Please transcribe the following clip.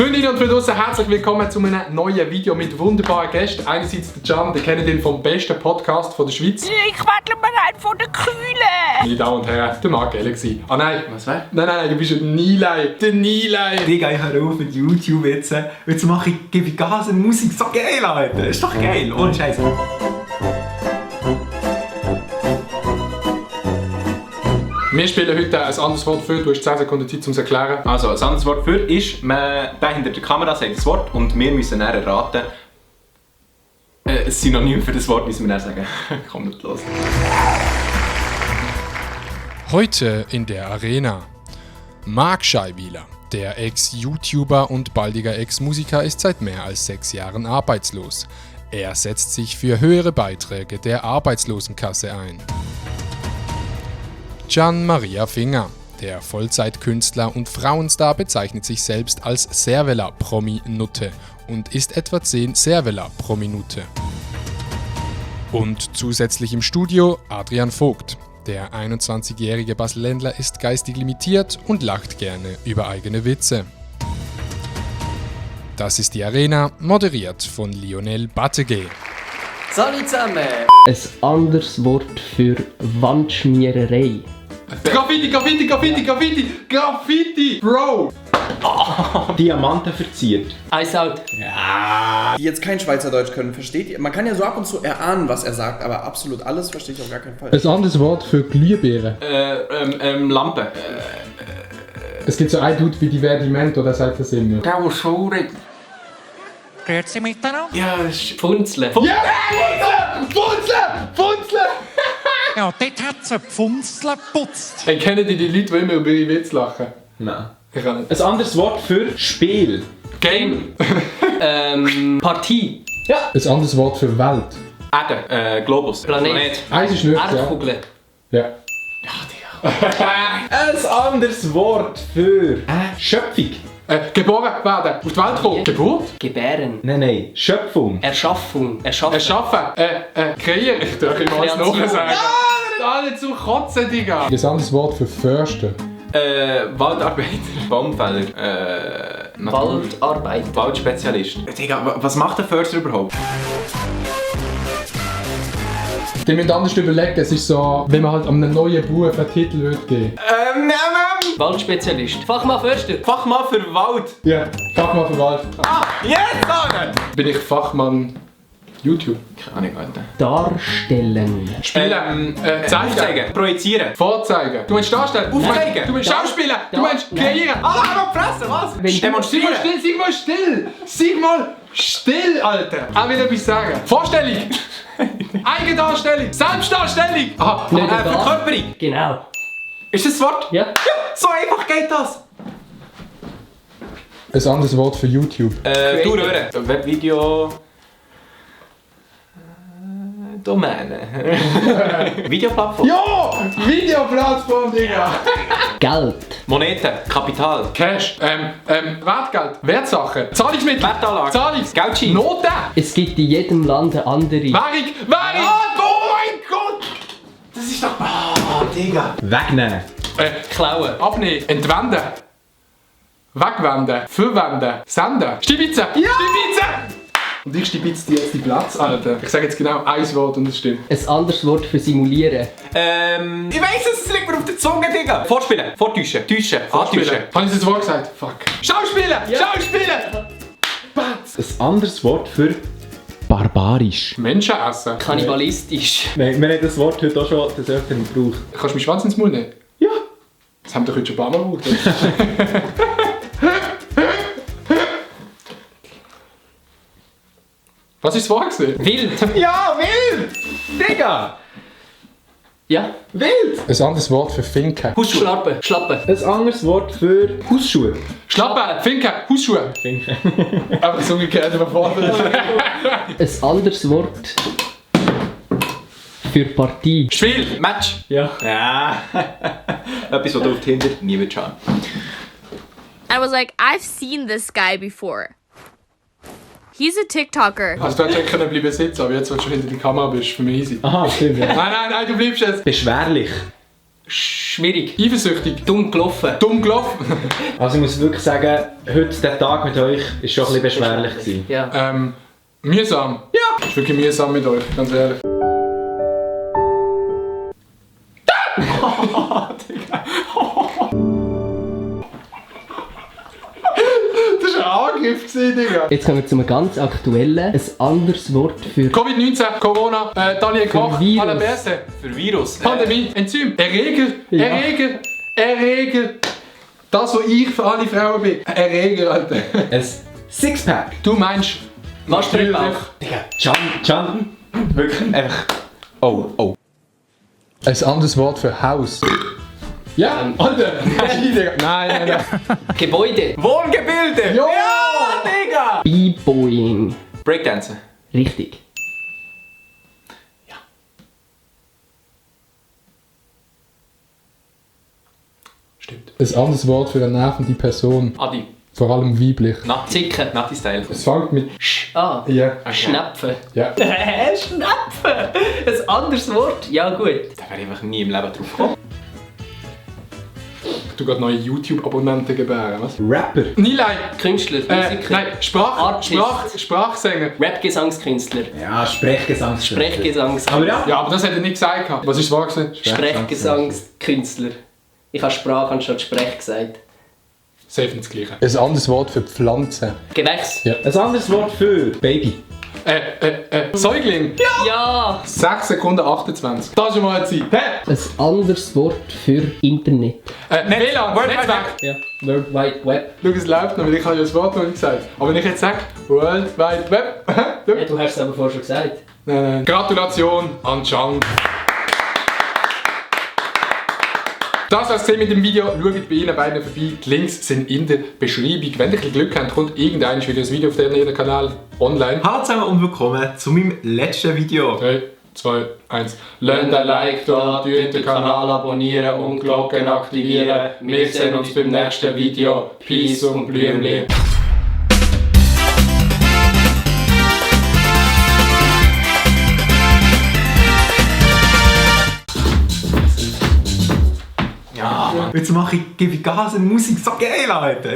Freundinnen und Freunde draussen, herzlich willkommen zu einem neuen Video mit wunderbaren Gästen. Einerseits der Can, den kennt ihr vom besten Podcast von der Schweiz. Ich werde mir einen von der Kühle. Meine Damen und Herren, der Marc Galaxy. Ah nein. Was wär? Nein, du bist ein Nilay. Der Nilay. Digga, ich höre auf mit YouTube jetzt. Jetzt gebe ich Gas in Musik. So geil, Alter. Ist doch geil. Ohne Scheiß. Wir spielen heute ein anderes Wort für. Du hast 10 Sekunden Zeit, um es zu erklären. Also, ein anderes Wort für ist, der hinter der Kamera sagt das Wort und wir müssen dann erraten. Es sind Synonym für das Wort, müssen wir dann sagen. Komm nicht los. Heute in der Arena. Marc Scheiwieler, der Ex-YouTuber und baldiger Ex-Musiker, ist seit mehr als 6 Jahren arbeitslos. Er setzt sich für höhere Beiträge der Arbeitslosenkasse ein. Gian Maria Finger, der Vollzeitkünstler und Frauenstar, bezeichnet sich selbst als Servela-Promi-Nutte und isst etwa 10 Servela pro Minute. Und zusätzlich im Studio Adrian Vogt. Der 21-jährige Baselländler ist geistig limitiert und lacht gerne über eigene Witze. Das ist die Arena, moderiert von Lionel Battegé. Salut zusammen! Ein anderes Wort für Wandschmiererei. Graffiti, Bro! Diamanten verziert. Eis out. Die jetzt kein Schweizerdeutsch können, versteht ihr? Man kann ja so ab und zu erahnen, was er sagt, aber absolut alles verstehe ich auf gar keinen Fall. Ein anderes Wort für Glühbirne. Lampe. Es gibt so einen Dude wie die Verdimento, der sagt das immer. Der so redet. Grüezi miteinander. Ja, das ist... Funzeln. Ja! Funzeln! Ja, dort hat es einen Pfunzler geputzt. Hey, kennen die Leute, die immer über ihre Witze lachen? Nein. Ich kann nicht. Ein anderes Wort für Spiel. Game! Partie. Ein anderes Wort für Welt. Erde. Globus. Planet. Eins ist nicht, ja. Erdkugel. Ja. Ein anderes Wort für Schöpfung. Geboren werden. Auf die Welt kommen. Geburt? Gebären. Nein. Schöpfung. Erschaffung. Erschaffen. Kreieren. Ich darf immer alles Kreation. noch sagen. Alle zum Kotzen, Digga. Ein anderes Wort für Förster. Waldarbeiter. Baumfäller. Waldarbeit. Waldspezialist. Digga, was macht der Förster überhaupt? Die müssen anders überlegen, es ist so, wenn man halt an einem neuen Beruf einen Titel geben würde. Waldspezialist. Fachmann Förster. Fachmann für Wald. Ja, Fachmann für Wald. Jetzt, Alter! Bin ich Fachmann YouTube? Keine Ahnung, Alter. Darstellen. Spielen. Zeigen. Aufzeigen. Projizieren. Vorzeigen. Du meinst darstellen. Aufzeigen. Du meinst schauspielen. Du meinst kreieren. Ah, Fresse, was? Wenn- Demonstrieren. Sei mal still, Alter. Er will etwas sagen. Vorstellung. Eigendarstellung. Selbstdarstellung. Aha. Verkörperung. Genau. Ist das Wort? Ja. So einfach geht das. Ein anderes Wort für YouTube. Du Röhre. Webvideo... Domäne. Videoplattform. Ja! Videoplattform, Digga. Geld. Moneten. Kapital. Cash. Wertgeld. Wertsachen. Zahlungsmittel. Wertanlage. Geldschein. Noten. Es gibt in jedem Land eine andere. Währung. Oh mein Gott. Das ist doch... Ah, Digga. Wegnehmen. Klauen. Abnehmen. Entwenden. Wegwenden. Verwenden. Senden. Stibitzen. Ja! Stibitzen! Und ich stibitze dir jetzt die Platz, Alter. Ich sage jetzt genau ein Wort und es stimmt. Ein anderes Wort für simulieren. Ich weiss es, liegt mir auf der Zunge, Digga. Vorspielen. Vortäuschen. Täuschen. Antäuschen. Habe ich das Wort gesagt? Fuck. Schauspielen! Schauspielen! Ein anderes Wort für barbarisch. Menschen essen. Kannibalistisch. Nein, wir haben das Wort heute auch schon des Öfteren gebraucht. Kannst du meinen Schwanz ins Mund nehmen? Ja. Das haben wir doch heute schon ein paar Mal gebraucht. Was ist das Wort gewesen? Wild. Ja, wild! Digga! Ja. Wild! Ein anderes Wort für Finken. Schlappen. Schlappen. Ein anderes Wort für Hausschuhe. Schlappen, Finken, Hausschuhe. Finken. Einfach das Umgekehrte überfordert. Ein anderes Wort für Partie. Spiel, Match. Ja. Etwas, was du auf Tinder nie willst schauen. I was like, I've seen this guy before. He's a TikToker. Also du hättest können bleiben sitzen, aber jetzt, wenn du schon hinter der Kamera bist, für mich easy. Aha, stimmt, ja. Nein, du bleibst jetzt. Beschwerlich. Schwierig. Eifersüchtig. Dumm gelaufen. Dumm gelaufen. Also ich muss wirklich sagen, heute der Tag mit euch ist schon ein bisschen beschwerlich gewesen. Ja. Mühsam. Ja. Ist wirklich mühsam mit euch, ganz ehrlich. Das war ein Angriff, Digga. Jetzt kommen wir zu einem ganz aktuellen, ein anderes Wort für Covid-19, Corona, Daniel Koch, Virus. Alain Berset, Für Virus. Pandemie, Enzym, Erreger, Ja. Erreger. Das, was ich für alle Frauen bin. Erreger, Alter. Ein Sixpack. Du meinst... Waschbrettbauch. Digga, Can. Wirklich einfach... Oh. Ein anderes Wort für Haus. Ja, Alter. Nein, Digga. Nein. Gebäude. Wohngebilde! Ja! Digga! B-Boying. Breakdancen. Richtig. Stimmt. Ein anderes Wort für eine nervende Person. Adi. Vor allem weiblich. Zicken. Nati-Style. Es fängt mit... Ah. Ja. Schnäpfen. Ja. Schnäpfen. Ein anderes Wort. Ja gut. Da wäre ich einfach nie im Leben drauf gekommen. Du gerade neue YouTube-Abonnenten gebären, was? Rapper. Nilay. Künstler. Musiker. Nein, Sprachsänger. Rap-Gesangskünstler. Ja, Sprechgesangskünstler. Sprechgesangskünstler. Aber ja. Ja, aber das hat er nicht gesagt. Was ist das Wort gewesen? Sprechgesangskünstler. Ich habe Sprache anstatt Sprech gesagt. Safe nicht das Gleiche. Ein anderes Wort für Pflanzen. Gewächs. Ja. Ein anderes Wort für Baby. Säugling. Ja. 6 Sekunden 28. Das ist schon mal eine Zeit. Hä? Ein anderes Wort für Internet. WLAN, Netzwerk. Ja. World Wide Web. Schau, es läuft noch, weil ich habe ja das Wort noch nicht gesagt. Aber wenn ich jetzt sage, World Wide Web. Schau. Ja, du hast es aber vorher schon gesagt. Nein. Gratulation an Can. Das war's mit dem Video. Schaut bei Ihnen beiden vorbei. Die Links sind in der Beschreibung. Wenn ihr ein bisschen Glück habt, kommt irgendein Video auf deren Kanal online. Hallo zusammen und willkommen zu meinem letzten Video. 3, 2, 1. Lasst ein Like da, tut den Kanal abonnieren und Glocken aktivieren. Wir sehen uns beim nächsten Video. Peace und Blümli. Jetzt gebe ich Gas in Musik, so geil, Alter.